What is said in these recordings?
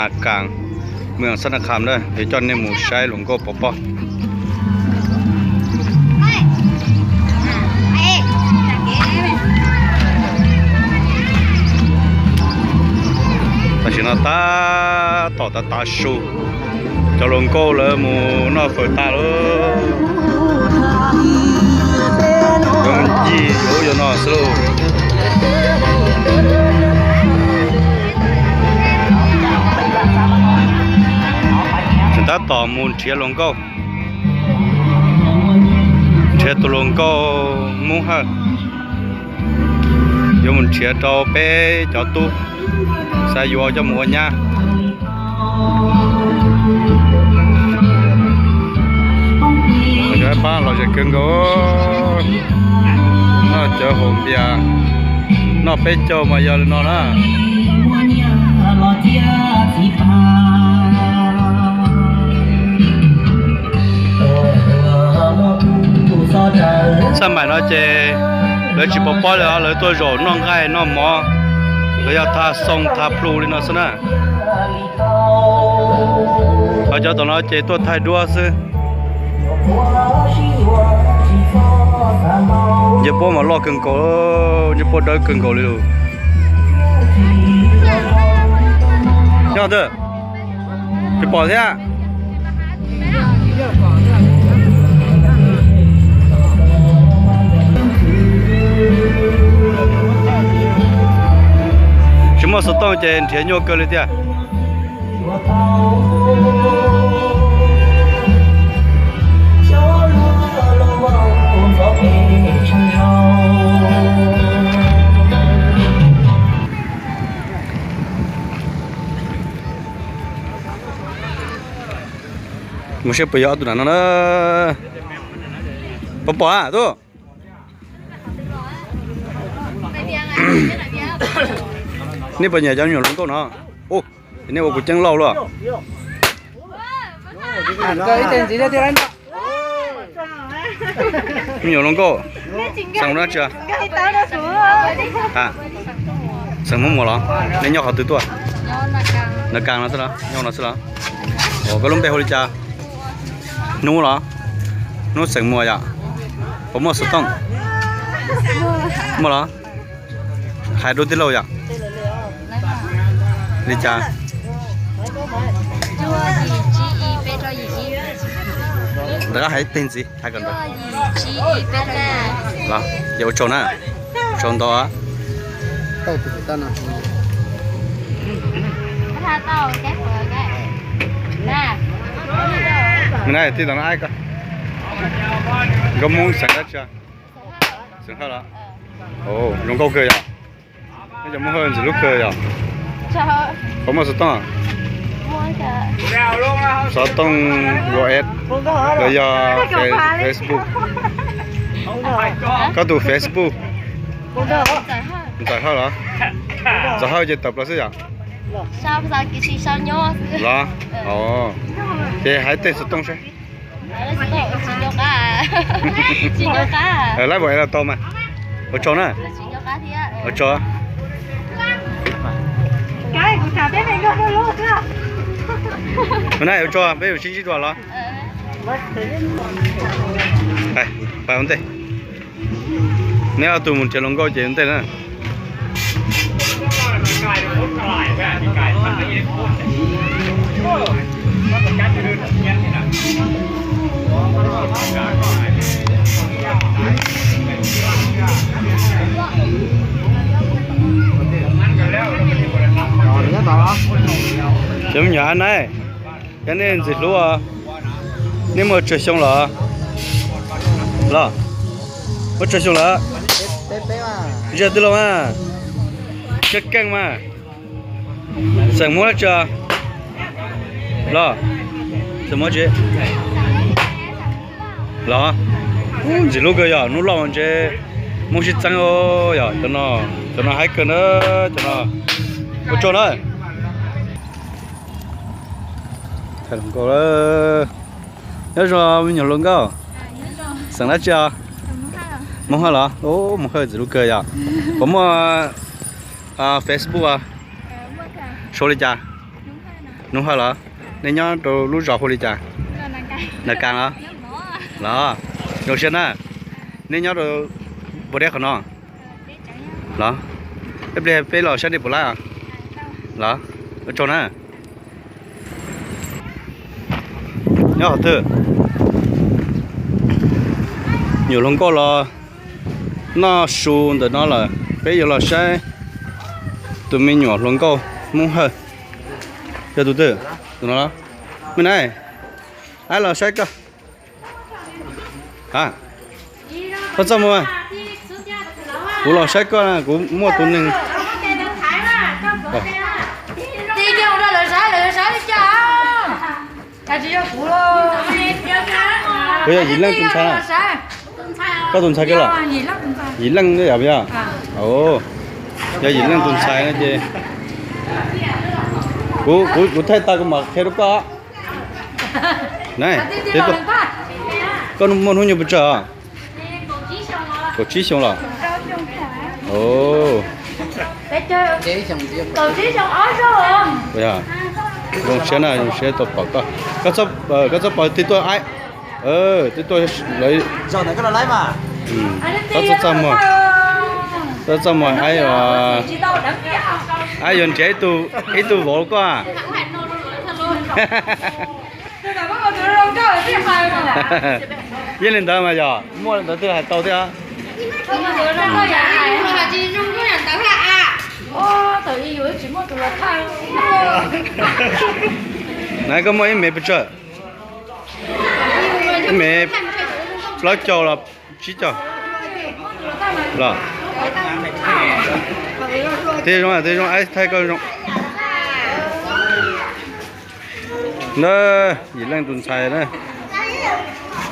Nas Kas, moos Xab Nas Khas na, yuav coj nej mus saib hluas nkauj pov pob. Tam sim no tab tom tav tav su, cov hluas nkauj lawv mus noj fawm tag lawm. Yuav ncig yuav ub yuav no xwb lauj. Tseem tab tom mus nrhiav hluas nkauj, nrhiav tus hluas nkauj Hmoob Hawj, yuav mus nrhiav rau peb cov tub, xav yuav coj mus ua nyab. Cov pab lom zem kawg nkaus, noj cawv haus npias, noj peb caug mas yog li no na. Xaj maim no ces lawv tsis pov pob li os, lawv tuaj zaum noj nqaij noj mov, lawv yog tha xoo tha plhu li no xwb na. Ho cov tom no ces tuaj thaij duab xwb. Ncej puab mas loj kawg nkaus, ncej puab dawb kawg nkaus li lawm. Nyob twg? Tsis pom thiab. Tsis muaj xov tooj ces nrhiav nyuaj kawg li tiag. Mus seb puas yog ob tug nam no na. Pom pom a tub. Nej puas nyiam cov me nyuam hluas nkauj no? Ua, nej ua kuv ceeb lauj luaj. Me nyuam hluas nkauj, xeem dab tsi? Xeem Hmoob Muas los? Nej nyob qhov twg tuaj? Nas Kas no xwb los? Nyob no xwb los? Ua, koj lub npe hu li cas? Hnub los? Hnub xeem Muas yom? Puas muaj xov tooj? Muaj los? Hais dua tij laug yom? Li cas? Rov qab hais tej ntxiv, hais kom ntau. Los, ces ua tsaug na. Ua tsaug ntau. Tij laug no, nkauj Hmoob xeem dab tsi? Xeem Hawj los? Zoo nkauj kawg yom. Nej cov Hmoob Hawj ntxim hlub kawg yom. Puas muaj xov tooj? Xov tooj los yog Facebook? Koj tus Facebook? Ntxawm Hawj los? Ntxawm Hawj ces tawm plaws xwb yom. Los? Ces hais tej xov tooj seb. Laib npaum es los tau mas. Ua tsaug na. Ua tsaug. Ua tsaug, peb yuav sib ntsib dua los. Pais ua ntej. Neb ob tug mus nrhiav hluas nkauj ces ua ntej na. Cov me nyuam a na, yog nej ntxim hlub, nej muaj tsawg xyoo los? Los, muaj tsawg xyoo lawm? Zaj tij laug mas, keej keej mas. Xeem Hmoob dab tsi los? Xeem Hmoob tsi los? Ntxim hlub kawg yog hnub loj ntshe Hmoob sib txeeb yog cov no, cov no haib kawg na, cov no. Ua tsaug na. Nyob zoo me nyuam hluas nkauj, xeem dab tsi os? Hmoob Hawj los? Hmoob Hawj ntxim hlub kawg yog. Puas muaj Facebook? Sau li cas? Nuj Hawj los? Nej nyob rau lub zos hu li cas? Nas Kas los? Los, zoo siab na. Nej nyob rau puas deb qhov no los? Ib pliag peb los saib nej puas laib os. Los, ua tsaug na. Nyob qhov twg? Nyuam hluas nkauj los noj su ntawm no lawm, peb yuav los saib tus me nyuam hluas nkauj Hmoob Hawj. Yog tus twg? Tus no los? Me na, ab los saib koj. A, koj txaj muag. Kuv los saib koj na, kuv muaj tus neeg. Kuv yog Yim Leej tus ntxhais na. Koj tus ntxhais kiag los? Yim Leej yog puas yog? Yog Yim Leej tus ntxhais no ces kuv, kuv, kuv thaij tag kuv mam qhia rau koj. Koj muaj hnub nyoog pes tsawg? Kaum tsib xyoo los? Zoo siab na, zoo siab tau pom koj. Koj txhob pom twb tuaj aib, twb tuaj lawv. Koj txhob txaj muag, koj txhob txaj muag aib, aib yuav nrhiav ib tug vauv koj. Yeej li ntawd mas yog muaj li ntawd thiaj hais tau thiab. Na koj muaj ib mev pes tsawg? Ib mev plaub caug los tsib caug los? Tej zoo, tej zoo, aib thaij koj zoo. Na, Yim Leej tus ntxhais na,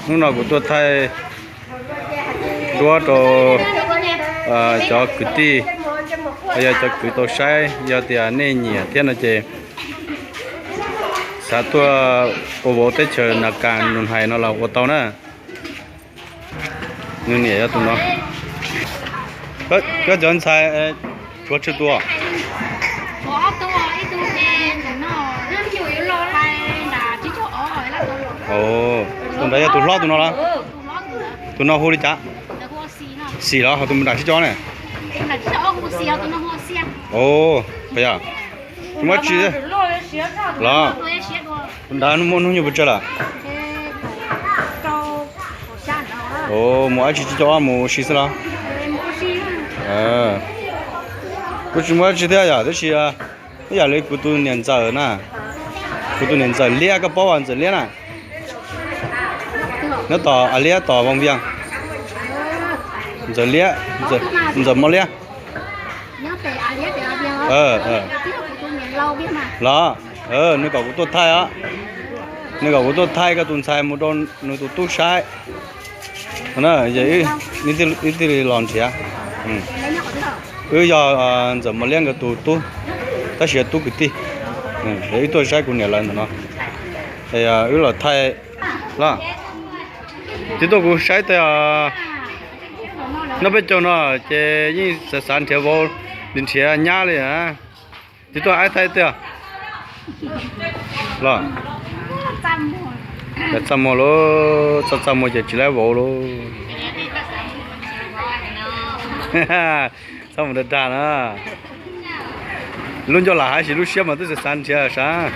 hnub no kuv tuaj thaij duab rau cov kwv tij, yog cov kwv tau saib, yog tias nej nyiam thiab no ces xav tuaj ua vauv teb chaws Nas Kas Nus Hais no los ua tau na. Nws niam yog tus no. Koj cov ntxhais tshuav tsawg tus? Tus nrad yog tus hlob tus no los? Tus no hu li cas? Xis los? Ho tus nram tsib caug ne? Tus nrad muaj hnub nyoog pes tsawg lawm? Mus dab tsi tsib caug ob mus ua si xwb los? Kuv tsis muaj dab tsi thiab yom, tab sis ib yam li kuv tus niam ntxawm na, kuv tus niam ntxawm Liab, koj paub ntxawm Liab na? Nyob tom A Liab tom Voos Vias. Ntxawm Liab, ntxawm Mos Liab. Los, nws kom kuv tuaj thaij os. Nws kom kuv tuaj thaij koj tus ntxhais mus rau nws tus tub saib. Wb thiaj li los nrhiav. Wb yog ntxawm Mos Liab nkawd tus tub, tab sis yog tub kwv tij. Wb tuaj saib kuv niam lawv ntawm no. Wb los thaij los. Twb tuaj kuv saib tias noj peb caug no ces yeej xav xav nrhiav vauv, nrhiav nyab li. Twb tuaj aib thaij tiag los. Txaj muag lauj, txaj txaj muag ces tsis laib vauv lauj. Txaj muag dag dag na. Lub ncauj lam hais sis lub siab mas twb xav xav nrhiav sav.